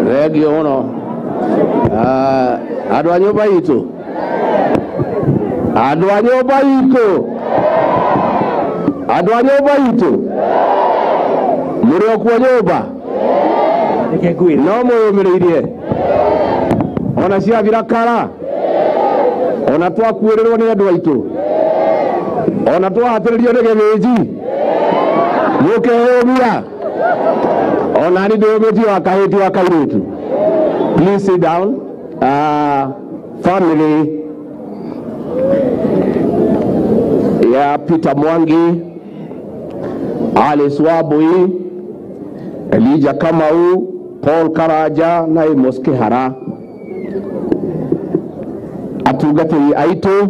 Thengio muno. Andũ a nyũmba itũ, andũ a nyũmba itũ, andũ a nyũmba itũ, mũrĩ o kuo nyũmba no mwĩyũmĩrĩirie ona ciathira kara, ona twakuĩrĩrwo nĩ andũ aitũ, ona twahatĩrĩrio nĩ gĩthĩnji, mũkeyũmia. Ona ni ndĩyũmĩtie wa kahĩti wa kairĩtu. Please sit down. Family ya Peter Mwangi, Alice Wabui, Elijah Kamau, Paul Karaja na Amos Kihara, atungatĩri aitũ,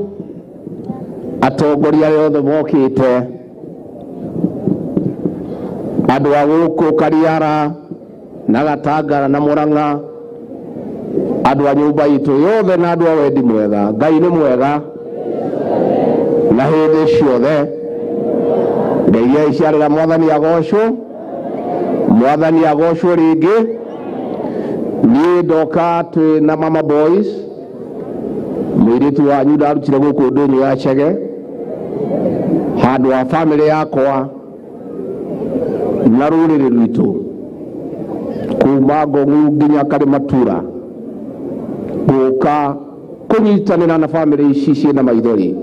atongoria arĩa othe mokĩte, andũ a gũkũ Kariara na Gatangara na Murang'a, andũ a nyũmba itũ yothe na andũ a wendi mwega. Ngai nĩ mwega na hĩndĩ ciothe. Ngai iciarĩra Mwathani agocwo, Mwathani agocwo rĩngĩ. Niĩ ndoka twĩ na Mama Boys, mũirĩtu wanyu ndarutire gũkũ ndũnyũ ya Chege, handũ ha bamĩrĩ yakwa na rũrĩrĩ rwitũ, kuma Ngong'u nginya Karimatura, gũka kũnyitanĩra na bamĩrĩ ici ciĩna maithori.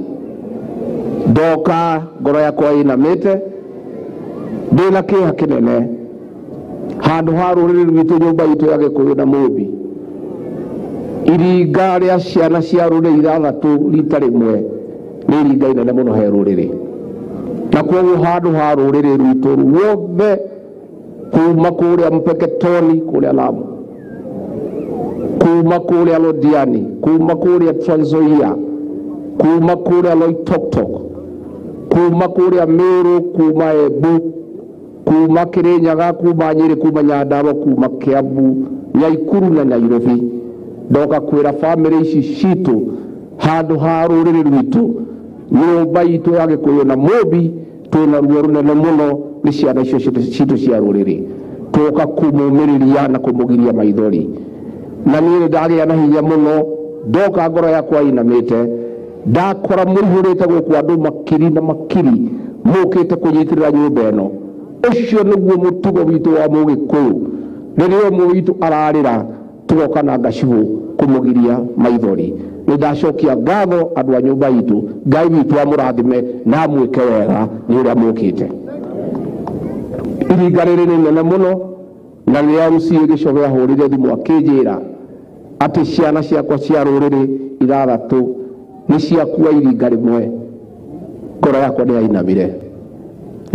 Ndoka ngoro yakwa ĩinamĩte, ndĩna kĩeha kĩnene handũ ha rũrĩrĩ rwitũ, nyũmba itũ ya Gĩkũyũ na Mũmbi. Iringa rĩa ciana cia rũrĩrĩ ithathatũ rita rĩmwe nĩ iringa inene mũno he rũrĩrĩ, na kwoguo handũ ha rũrĩrĩ rwitũ ruothe, kuma kũrĩa Mpeketoni kũrĩa Lamu, kuma kũrĩa Londiani, kuma kũrĩa Trans Nzoia, kuma kũrĩa Loitoktok, kuma kũrĩa Meru, kuma Embu, kuma Kirinyaga, kuma Nyeri, kuma Nyandarua, kuma Kiambu, Nyaikuru na Nairobi, ndoka kwĩra bamĩrĩ ici citũ handũ ha rũrĩrĩ rwitũ, nyũmba itũ ya Gĩkũyũ na Mũmbi, twĩna ruo rũnene mũno nĩ ciana icio citũ cia rũrĩrĩ. Tũka kũmũmĩrĩria na kũmũgiria maithori. Na niĩ nĩ ndagĩa na hinya mũno, ndoka ngoro yakwa inamĩte, ndakora mũihũrĩte gũkũ andũ makiri na makiri mũkĩte kũnyitĩrĩra nyũmba ĩno. Ũcio nĩguo mũtugo witũ wa Mũgĩkũyũ. Rĩrĩa ũmwe witũ ararĩra, tũgoka na ngacibũ kũmũgiria maithori. Nĩ ndacokia ngatho andũ a nyũmba itũ. Ngai witũ amũrathime na amwĩke wega nĩ ũrĩa mũkĩte. Iringa rĩrĩ nĩ inene mũno, na rĩrĩa MCA Gĩcoge ahũrire thimũ akĩnjĩra atĩ ciana ciakwa cia rũrĩrĩ ithathatũ nĩ ciakua iringa rĩmwe, ngoro yakwa nĩ yainamire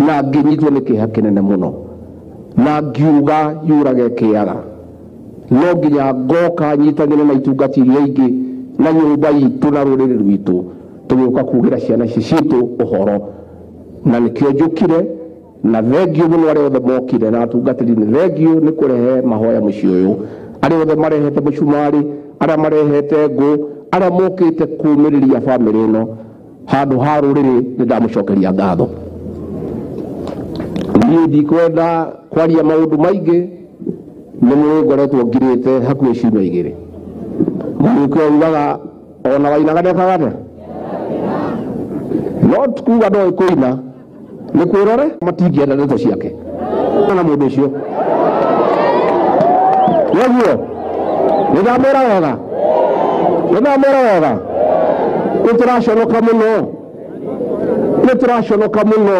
na ngĩnyitwo nĩ kĩeha kĩnene mũno, na ngiuga yũrage kĩaga. No nginya ngoka nyitanĩre na itungati iria ingĩ na nyũmba itũ na rũrĩrĩ rwitũ, tũgĩũka kugĩra ciana ici citũ ũhoro. Na nĩkĩo njũkire, na thengio mũno arĩa othe mokire na atungatĩri, nĩ thengio nĩ kũrehe mahoya mũciĩ ũyũ. Arĩa othe marehete mũcumarĩ, arĩa marehete ngũ, arĩa mokĩte kũũmĩrĩria bamĩrĩ ĩno handũ ha rũrĩrĩ, nĩ ndamũcokeria ngatho. Niĩ ndikwenda kwaria maũndũ maingĩ, nĩ mũĩ ngoretwo ngirĩte hakuhĩ ciumia igĩrĩ. Mũgĩkũyũ ugaga ona wainaga ndekaga atĩa? No kuga ndoĩ kũina, nĩ kwĩrore matingĩenda ndeto ciake na mũndũ ũcio. Nĩguo nĩ ndamwĩra wega, nĩ ndamwĩra wega, nĩ tũraconoka mũno, nĩ tũraconoka mũno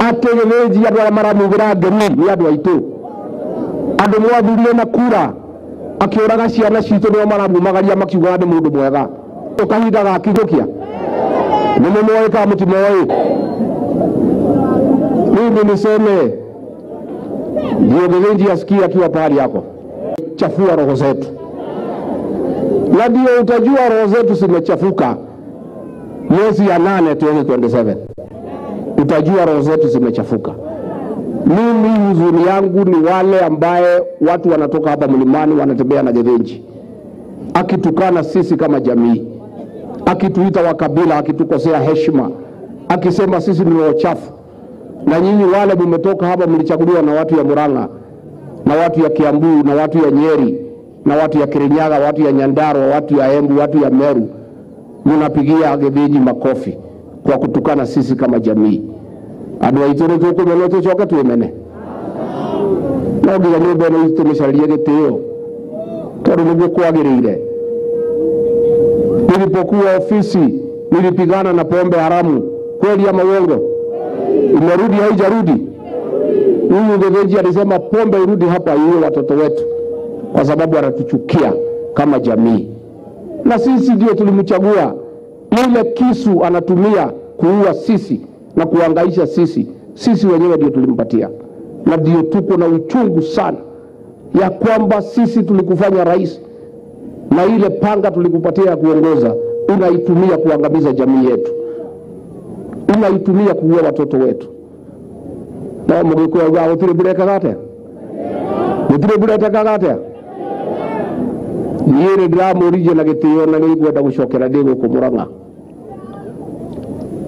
atĩ Gĩthĩnji andũ arĩa maramugĩra ngemi nĩ andũ aitũ, andũ mwathurire na kura, akĩũraga ciana citũ nĩo maramumagaria makiugaga nĩ mũndũ mwega. Kahinda gakigũkia nĩ mũmoĩ kana mũtimoĩ? Mimi niseme ndio Gĩthĩnji asikie akiwa pahali yako. Chafua roho zetu, na ndio utajua roho zetu zimechafuka mwezi ya 8 2027, utajua roho zetu zimechafuka. Mimi huzuni yangu ni wale ambaye watu wanatoka hapa mlimani wanatembea na Githinji, akitukana sisi kama jamii, akituita wa kabila, akitukosea heshima, akisema sisi ni wachafu. Na nyinyi wale mumetoka hapa, mlichaguliwa na watu ya Murang'a na watu ya Kiambu na watu ya Nyeri na watu ya Kirinyaga, watu ya Nyandarua, watu ya Embu, watu ya Meru, munapigia Githinji makofi kwa kutukana sisi kama jamii. Andu aitu ni tukumenya tucoke twimene, no nginya nyumba ĩno itũ tũmĩcarie gĩtĩo tondũ nĩguo kwagĩrĩire. Nilipokuwa ofisi nilipigana na pombe haramu, kweli ama uongo? Imerudi haijarudi? Huyu Githinji alisema pombe irudi hapa iwe watoto wetu, kwa sababu anatuchukia kama jamii, na sisi ndio tulimchagua. Ile kisu anatumia kuua sisi na kuangaisha sisi, sisi wenyewe ndio tulimpatia, na ndio tuko na uchungu sana ya kwamba sisi tulikufanya rais na ile panga tulikupatia ya kuongoza unaitumia kuangamiza jamii yetu, unaitumia kuua watoto wetu. Na mugikuyu augaga gutiri mbura ĩkaga atĩa? Gutiri mbura ĩtekaga atĩa? Niĩ nĩ ndĩramũririe na gĩtĩo na nĩ ngwenda gũcokera ndĩ gũkũ Murang'a,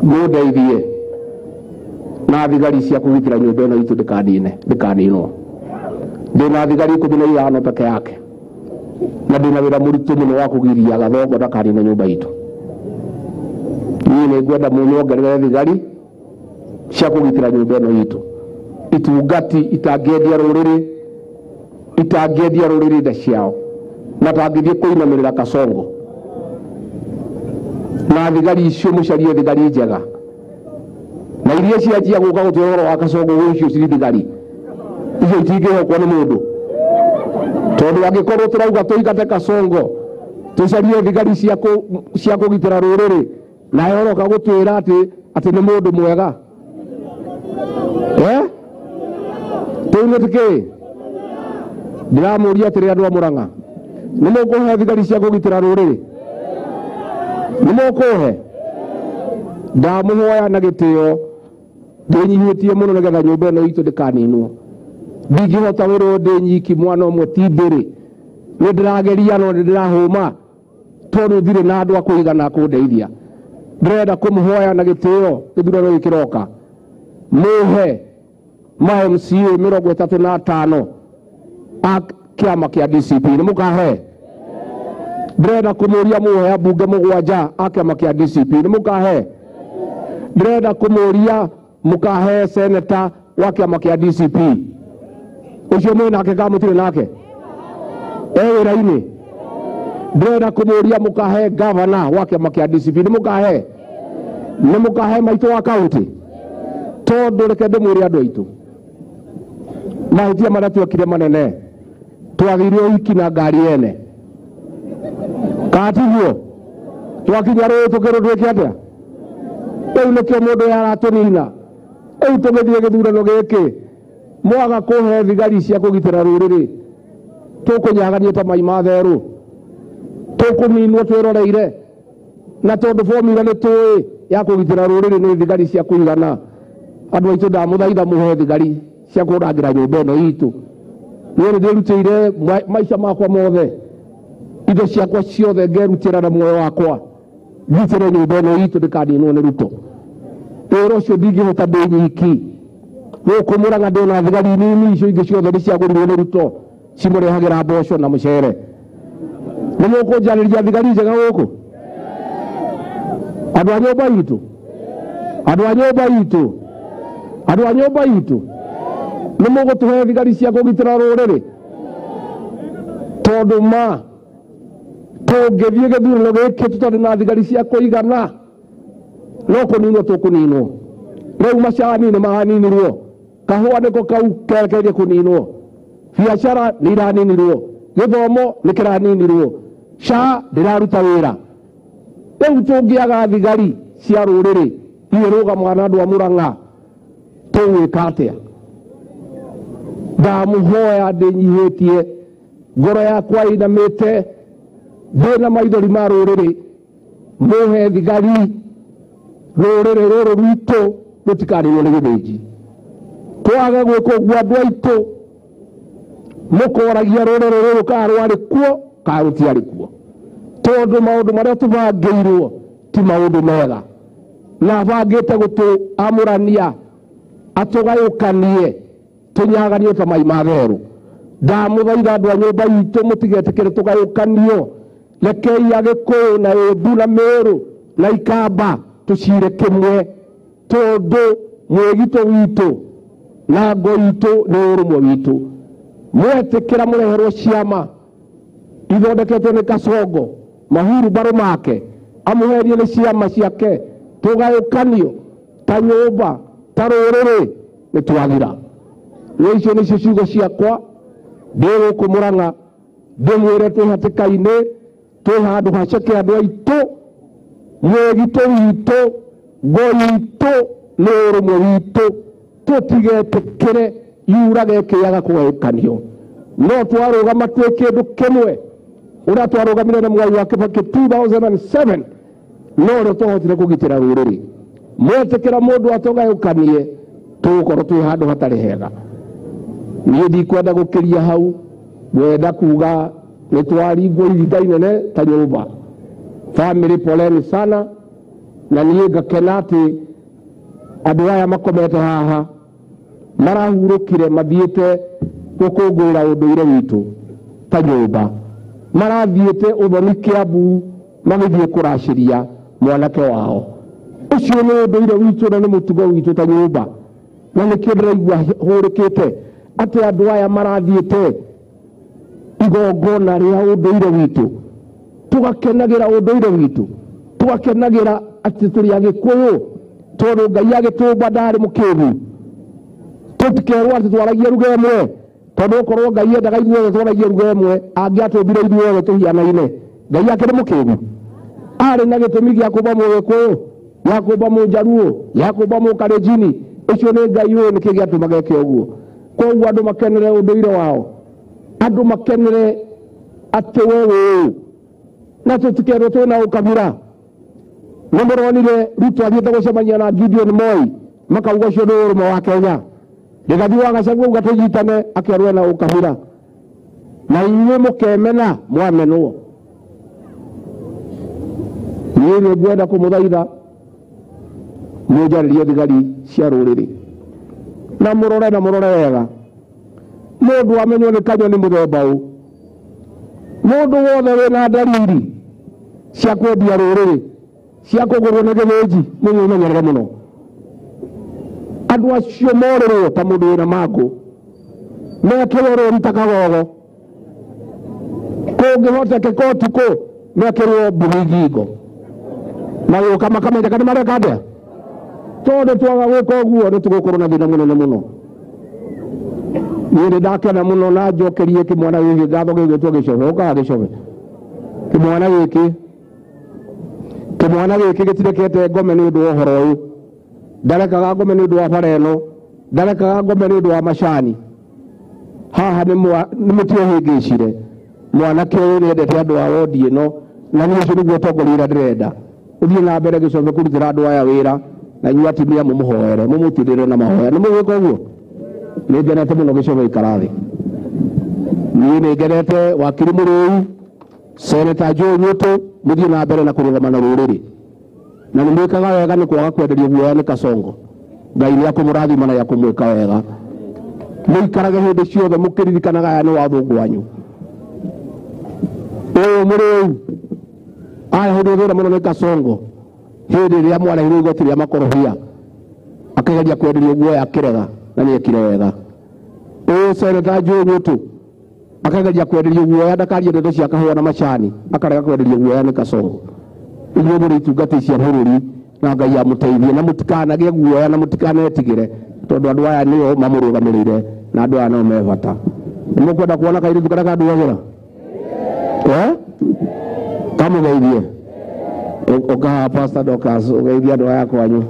mũndeithie na thigari cia kũgitĩra nyũmba ĩno itũ ndĩkaninwo. Ndĩna thigari 15 peke yake, na ndĩna wĩra mũritũ mũno wa kũgiria Gathongo ndakanine nyũmba itũ. Niĩ nĩ ngwenda mũnyongerere thigari cia kũgitĩra nyũmba ĩno itũ, itungati itangĩendia rũrĩrĩ, itangĩendia rũrĩrĩ nda ciao, na tangĩthiĩ kũinamĩrĩra Kasongo. Na thigari icio mũcarie thigari njega, na iria cianjia gũka gũtwĩra ũhoro wa Kasongo ũcio ciri thigari icio itingĩhokwo nĩ mũndũ, tondũ angĩkorwo tũrauga tũingate Kasongo tũcarie thigari cia kũgitĩra rũrĩrĩ, nawe ũroka gũtwĩra atĩ nĩ mũndũ mwega, eh? Tũu nĩ kĩĩ? Ndĩramũria atĩrĩ andũ a Murang'a, nĩ mũkũhe thigari cia kũgitĩra rũrĩrĩ? Nĩ mũkũhe? Ndamũhoya na gĩtĩo, ndĩnyihĩtie mũno nĩgetha nyũmba ĩno itũ ndĩkaninwo. Ndingĩhota wĩra ũyũ ndĩ nyiki, mwana ũmwe ti mbĩrĩ. Nĩ ndĩrageria no nĩ ndĩrahũma, tondũ ndirĩ na andũ a kũigana kũndeithia. Ndĩrenda kũmũhoya na gĩtĩo gĩthurano gĩkĩ kĩroka, mũhe ma MCA 35 a kĩama kĩa DCP. Nĩ mũkahe? Ndĩrenda kũmũria mũhe ambunge 7 a kĩama kĩa DCP. Nĩ mũkahe? Ndĩrenda kũmũria mũkahe seneta wa kĩama kĩa DCP. Ũcio mwĩ nake kana mũtirĩ nake? E wĩra-inĩ. Ndĩrenda kũmũria mũkahe gavana wa kĩama kĩa DCP. Nĩ mũkahe? Nĩ mũkahe maitũ wa kaunti? Tondũ reke ndĩmwĩre andũ aitũ, mahĩtia marĩa twekire manene, twathire ũhiki na ngari ene, kana tiguo? Twakinya rũĩ tũkĩrwo twĩke atĩa? Rĩu nĩkĩo mũndũ ũyũ aratũnina. Rĩu tũgĩthiĩ gĩthurano gĩkĩ, mwaga kũhe thigari cia kũgitĩra rũrĩrĩ, tũkũnyagania ta mai ma therũ, tũkũninwo twĩroreire. Na tondũ formula nĩ tũĩ ya kũgitĩra rũrĩrĩ nĩ thigari cia kũigana, andũ aitũ ndamũthaitha mũhe thigari cia kũrangĩra nyũmba ĩno itũ. Niĩ nĩ ndĩrutĩire maica makwa mothe, indo ciakwa ciothe ngerutĩra na muoyo wakwa ngitĩre nyũmba ĩno itũ ndĩkaninwo nĩ Ruto. Wĩra ũcio ndingĩhota ndĩ nyiki. Gũkũ Murang'a ndĩna thigari nini, icio ingĩ ciothe nĩ ciagũrirwo nĩ Ruto, cimũrehagĩra mboco na mũcere. Nĩ mũkũnjarĩria thigari njega gũkũ? Andũ a nyũmba itũ, andũ a nyũmba itũ, andũ a nyũmba itũ, nĩ mũgũtũhe thigari cia kũgitĩra rũrĩrĩ? Tondũ ma tũngĩthiĩ gĩthurano gĩkĩ tũtarĩ na thigari cia kũigana, no kũninwo tũkũninwo. Rĩu macani nĩ maraninirwo, kahũa nĩko kau kerekeire kũninwo, biacara nĩ iraninirwo, gĩthomo nĩ kĩraninirwo, SHA ndĩraruta wĩra. Rĩu tũngĩaga thigari cia rũrĩrĩ irũgamaga na andũ a Murang'a, tũgwĩka atĩa? Ndamũhoya ndĩnyihĩtie, ngoro yakwa ĩinamĩte, ndĩna maithori ma rũrĩrĩ, mũhe thigari rũrĩrĩ rũrũ rwitũ rũtikaninwo nĩ Gĩthĩnji. Twaga gwĩka ũguo andũ aitũ mũkoragia rũrĩrĩ rũrũ kana rwarĩ kuo kana rũtiarĩ kuo, tondũ maũndũ marĩa tũbangĩirwo ti maũndũ mega, na bangĩte gũtũamũrania Atũgayũkanie tũnyaganio ta mai ma therũ. Ndamũthaitha andũ a nyũmba itũ mũtigetĩkĩre tũgayũkanio. Rekei Agĩkũyũ na Embu na Meru na Ikamba tũcire kĩmwe, tondũ mwĩgito witũ na ngo itũ nĩ ũrũmwe witũ. Mwetĩkĩra mũreherwo ciama ithondeketwo nĩ Kasongo mahuru mbarũ make amũherie nĩ ciama ciake, tũgayũkanio ta nyũmba ta rũrĩrĩ nĩ twathira. Nĩ icio nĩcio ciugo ciakwa. Ndĩ gũkũ Mũrang'a ndĩmwĩre twĩ hatĩka-inĩ, twĩ handũ haceke andũ aitũ, mwĩgito witũ, ngo itũ nĩ ũrũmwe witũ. Tũtigetĩkĩre yurage ĩkĩaga kũgayũkanio. No twarũgama twĩ kĩndũ kĩmwe ũrĩa twarũgamire na Mwai wa Kibaki 2007, no ũrĩa twahotire kũgitĩra rũrĩrĩ. Mwetĩkĩra mũndũ atũgayũkanie tũgũkorwo twĩ handũ hatarĩ hega. Niĩ ndikwenda gũkĩria hau, ngwenda kuga nĩ twaringwo ihinda inene ta nyũmba. Family poleni sana, na niĩ ngakena atĩ andũ aya makomete haha marahurũkire mathiĩte gũkũngũĩra ũndũire witũ ta nyũmba, marathiĩte ũthoni Kĩambu magĩthiĩ kũracĩria mwanake wao. Ũcio nĩ ũndũire witũ na nĩ mũtugo witũ ta nyũmba, na nĩkĩo ndĩraigua hũrũkĩte atĩ andũ aya marathiĩte igongona rĩa ũndũire witũ, tũgakenagĩra ũndũire witũ, tũgakenagĩra atĩ tũrĩ Agĩkũyũ, tondũ Ngai agĩtũmba ndarĩ mũkĩgu. Tũtikerwo atĩ twaragie ruga ĩmwe, tondũ okorwo Ngai endaga ithuothe twaragie ruga ĩmwe, angĩatũmbire ithuothe tũhianaine. Ngai akĩrĩ mũkĩgu? Arĩ na gĩtũmi gĩa kũmba Mũgĩkũyũ, gĩa kũmba Mũnjaruo, gĩa kũmba Mũkalenjini. Ũcio nĩ Ngai ũyũ, nĩkĩ gĩatũmaga eke ũguo? Koguo andũ makenere ũndũire wao, andũ makenere atĩ we wĩ ũũ, na tũtikerwo twĩna ũkabira. Nĩ mũronire Ruto athiĩte gũcemania na Gideon Moi, makauga ũcio nĩ ũrũmwe wa Kenya. Rigathi wa Gachagua auga tũnyitane, akerwo ena ũkabira. Na inyuĩ mũkemena mwamenwo. Niĩ nĩ ngwenda kũmũthaitha mũnjarĩrie thigari cia rũrĩrĩ, na mũrore na mũrore wega. Mũndũ amenywo nĩ kanyua nĩ mũthemba ũ. Mũndũ wothe wĩna ndariri cia kwendia rũrĩrĩ, cia kũgũrwo nĩ gĩthĩnji, mũmũmenyerere mũno. Andũ acio morĩrwo ta mũndũ wĩna mangũ, mekĩrwo rũri ta kagogo, kũngĩhotekeka ũtukũ mekĩrwo mbũri ngingo, magĩũka makamenyeka nĩ mareka atĩa. Tondũ twaga gwĩka ũguo nĩ tũgũkorwo na thĩna mũnene mũno. Niĩ nĩ ndakena mũno na njokerie kĩmwana gĩkĩ ngatho gĩgwĩtwo Gĩcobe. Ũkaga Gĩcobe, kĩmwana gĩkĩ, kĩmwana gĩkĩ gĩtirekete ngome nĩ ũndũ wa ũhoro ũyũ. Ndarekaga ngome nĩ ũndũ wa bara ĩno, ndarekaga ngome nĩ ũndũ wa macani. Haha nĩ mũtiohĩngĩcire. Mwanake ũyũ nĩendete andũ a wondi ĩno, na niĩ ũcio nĩguo ũtongoria ũrĩa ndĩrenda. Ũthiĩ na mbere Gĩcobe kũrutĩra andũ aya wĩra, na inyuĩ atumia mũmũhoere, mũmũtirĩre na mahoya. Nĩ mũgwĩka ũguo? Nĩ ngenete mũno Gĩcobe ikara thĩ. Niĩ nĩ ngenete wakiri Mũrũu, Senator Joe Nyutu, mũthiĩ na mbere na kũrũgama na rũrĩrĩ. Na nĩ mwĩkaga wega nĩ kwaga kwenderio guoya nĩ Kasongo. Ngai nĩ akũmũrathima na nĩ akũmwĩka wega. Mũikarage hĩndĩ ciothe mũkĩririkanaga aya nĩ wathũngũ wanyu. Ũyũ Mũrũu arehirwo thĩna mũno nĩ Kasongo hĩndĩ ĩrĩa mwarehirwo igoti rĩa makorobia, akĩgeria kwenderio guoya akĩrega, na nĩ ekire wega. Ũyũ Senator Joe Nyutu akageria kwenderio guoya ndakarie ndeto cia kahũa na macani, akarega kwenderio guoya nĩ Kasongo. Inyuĩ mũrĩ itungati cia bũrũri, na Ngai amũteithie, na mũtikanagĩe guoya na mũtikanetigĩre, tondũ andũ aya nĩo mamũrũgamĩrĩire, na andũ aya nĩo me bata. Nĩ mũkwenda kuona kairĩtu karĩa kanduagĩra? Kamũgeithie. Ũkaha Pastor Dorcas, ũgeithie andũ aya kwanyu.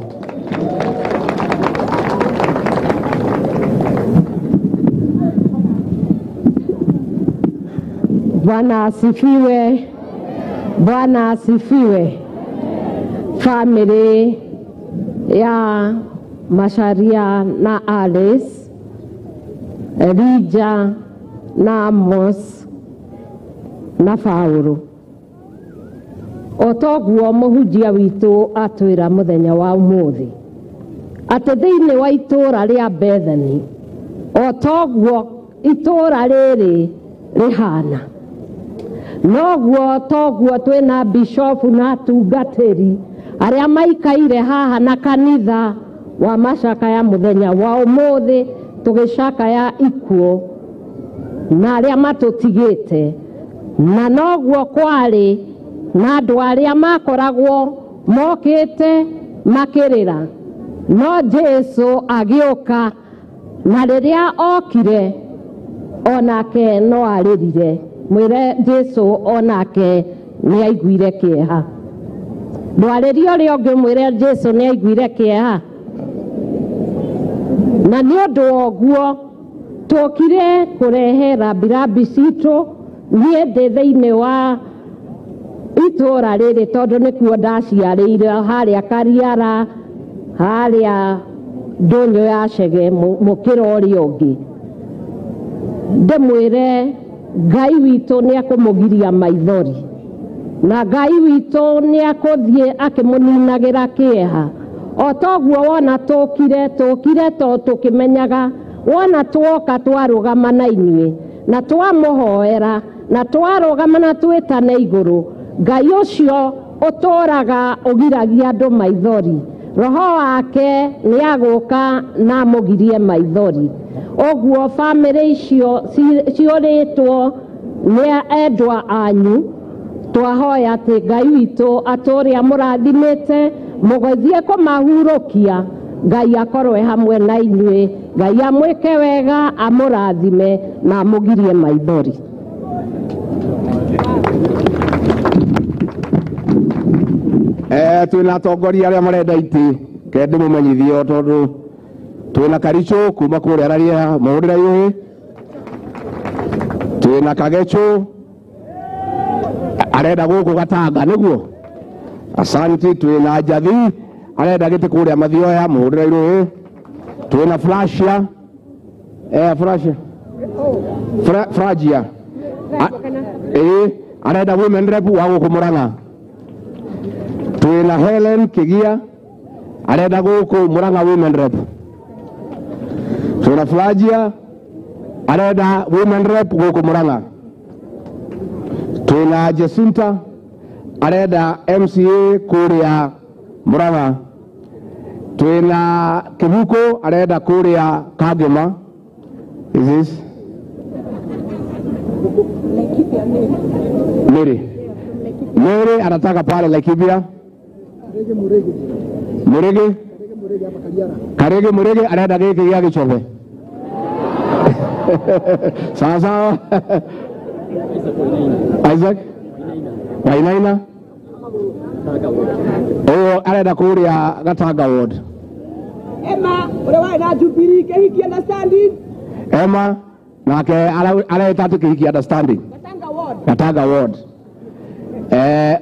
Bwana asifiwe. Bwana asifiwe. Family ya Macharia na Alice, Elijah na Amos na Paulo. O toguo mũhunjia witũ atwĩra mũthenya wa ũmũthĩ, atĩ thĩinĩ wa itũũra rĩa Bethany o toguo itũũra rĩrĩ rĩhana noguo toguo twĩna bishofu na atungatĩri arĩa maikaire haha na kanitha wa macakaya mũthenya wa ũmũthĩ tũgĩcakaya ikuũ na arĩa matũtigĩte na noguo kwarĩ na andũ arĩa makoragwo mokĩte makĩrĩra no Jesu agĩũka na rĩrĩa okire onake no arĩrire. Mwĩre Jesu onake nĩ aiguire kĩeha. Ndwarĩrie ũrĩa ũngĩ mwĩre Jesu nĩ aiguire kĩeha. Na nĩ ũndũ wa ũguo tũkire kũrehe rambirambi citũ. Niĩ ndĩ thĩinĩ wa itũũra rĩrĩ tondũ nĩkuo ndaciarĩire harĩa Kariara, harĩa ndũnyũ ya Chege mũkĩra ũrĩa ũngĩ. Ndĩmwĩre Ngai witũ nĩ akũmũgiria maithori na Ngai witũ nĩ akũthiĩ akĩmũninagĩra kĩeha. O toguo wona tũkire to tũkĩmenyaga wona twoka twarũgama na inyuĩ na twamũhoera na twarũgama na twĩtane igũrũ, Ngai ũcio ũtũũraga ũgiragia andũ maithori, roho wake nĩ agũka na amũgirie maithori. Ũguo bamĩrĩ icio ciũrĩtwo nĩ endwa anyu, twahoya atĩ Ngai witũ atũũre amũrathimĩte, mũgĩthiĩ kũmahurũkia, Ngai akorwe hamwe na inyuĩ, Ngai amwĩke wega, amũrathime na amũgirie maithori. Twĩna atongoria arĩa marenda itĩ, ke ndĩmũmenyithie tondũ twĩna Karichũ kuma kũrĩa Rariea mũhũrĩre yũĩ, twĩna Kagechũ arenda gũkũ Gatanga nĩguo, asanti. Twĩna Njathi arenda gĩtĩ kũrĩa Mathioya mũhũrĩre irũĩ, twĩna Flashia Flashia Frajia arenda women rep wa gũkũ Murang'a, twĩna Helen Kigia arenda gũkũ Murang'a women rep, twĩna Flajia arenda women rep gũkũ Murang'a, twĩna Jacinta arenda MCA kũrĩa Murang'a, twĩna Kivuko arenda kũrĩa Kangema. Is this Mary? Mary anataka pale Laikipia. Murege Karege Murege arenda gĩkĩ gĩa Gĩchobe. Sawa sawa. Isaac Wainaina ũyũ arenda kũrĩa Gatanga ward. Emma ũrĩa warĩ na Jubilee kĩhiki understanding. Emma nake areta atĩ kĩhiki understanding Gatanga ward. Gatanga ward.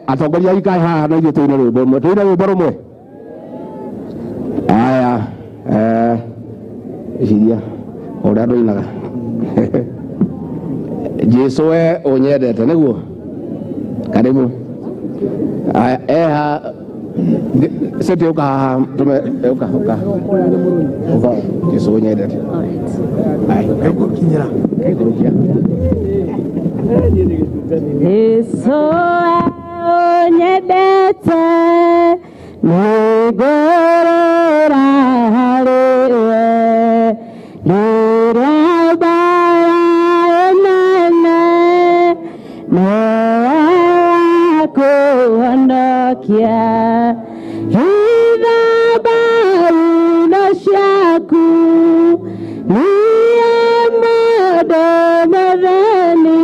Atongoria ikae haha na ithuĩ tũine rwĩmbo rũmwe, tũine rwĩmbo rũmwe. Aya, iciria ũrĩa andũ ainaga. Jesu we ũnyendete nĩguo, karibu. Aya, eha sete ũka haha tũme ũka ũka ũka Jesu ũnyendete. Ai, Gũkinyĩra. Gũkinyĩra. Jesu ũnyendete nĩngũrĩra harĩ we, rĩrĩa mbara ĩnene nĩwe wakũhonokia, hitha mbaru ciaku niĩ mũndũ mũthĩni,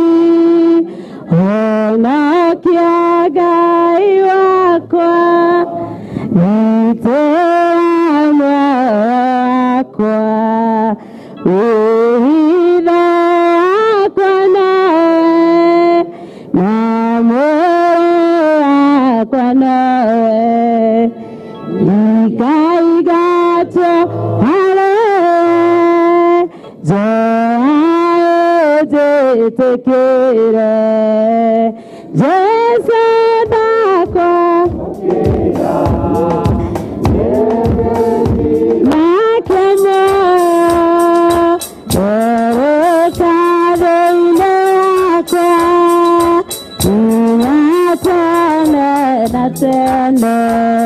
honokia Ngai wakwa, gitĩra muoyo wakwa, wĩhitho wakwa nawe, na muoyo wakwa nawe, ikaigatwo harĩ we, njoya ũnjĩtĩkĩre, Jesu ndakwa. na tene.